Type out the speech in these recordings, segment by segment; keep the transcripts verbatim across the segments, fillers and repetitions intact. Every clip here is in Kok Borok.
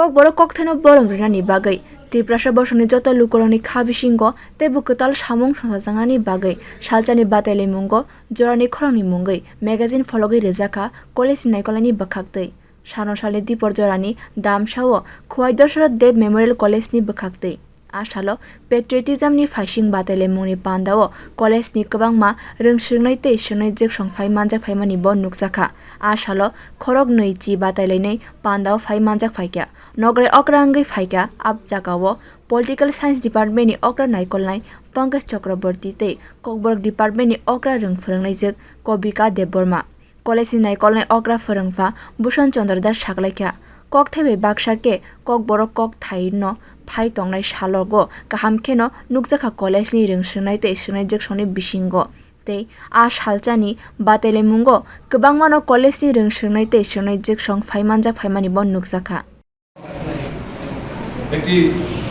Kokborok kokthaino bolong rwnani bagwi Tiprasa bosongni joto lukurokni kha bisingo teibo kwtal samung songchajaknani bagwi salsani batailamungo jorani khoroknwi mungwi magazine phologwi rwjakha college ni naikolnaini bwkhaktwi. Sano salni dipor jorani damsao Khwai Dasarath Deb Memorial College ni bwkhaktwi. A salo patriotism ni phaising batailaimungni pandao college ni kwbangma rwngswrwngnai tei swrwngnai jwksong phai manjak phaimani bo nukjakha. A salo khoroknwi chi batailainai pandao phai manjak phaikha. Nograi okra wngwi phaikha. A jagao political science department ni okra naikolnai Pankaj Chakraborty tei Kokborok department ni okra rwng phwrwngnaijwk Kobika Debbarma. College ni naikolnai okra phwrwngpha Bhushan Chandra Das saklaikha, kokthai bai baksa khe Kokborok kokthaino phai tongnai salogo kaham kheno nukjakha college ni rwngswrwngnai tei swrwngnai jwksongni bisingo. Tei a salsani batailamungo kwbangmano college ni rwngswrwngnai tei swrwngnai jwksong phai manjak phaimani bo nukjakha. একটি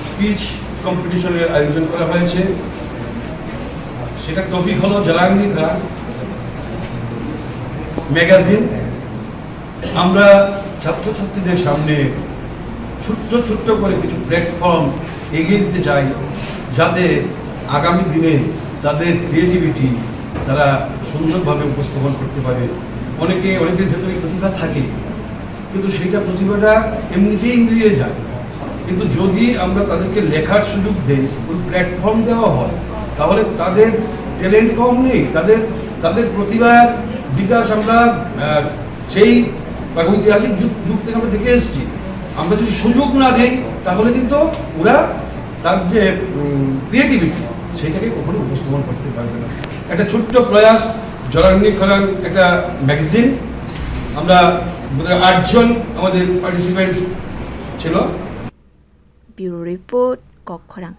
স্পিচ কম্পিটিশনের আয়োজন করা হয়েছে। সেটার টপিক হলো জারাংনি খারাং ম্যাগাজিন। আমরা ছাত্রছাত্রীদের সামনে ছোট্ট ছোট্ট করে কিছু প্ল্যাটফর্ম এগিয়ে দিতে চাই, যাতে আগামী দিনে তাদের ক্রিয়েটিভিটি তারা সুন্দরভাবে উপস্থাপন করতে পারে। অনেকে অনেকের ভেতরে প্রতিভা থাকে, কিন্তু সেটা প্রতিভাটা এমনিতেই মিলিয়ে যায়। কিন্তু যদি আমরা তাদেরকে লেখার সুযোগ দেই, ওই প্ল্যাটফর্ম দেওয়া হয়, তাহলে তাদের ট্যালেন্ট কম নেই, তাদের তাদের প্রতিভার বিকাশ আমরা আহ, সেই প্রাগৈতিহাসিক যুগ যুগ থেকে আমরা দেখে এসেছি। আমরা যদি সুযোগ না দেই, তাহলে কিন্তু ওরা তার যে ক্রিয়েটিভিটি, সেটাকে কখনো উপস্থাপন করতে পারবে না। একটা ছোট্ট প্রয়াস, জরাংনি খরাং একটা ম্যাগাজিন। আমরা বোধহয় আটজন আমাদের পার্টিসিপেন্ট ছিল। Bureau Report, Kokkhorang.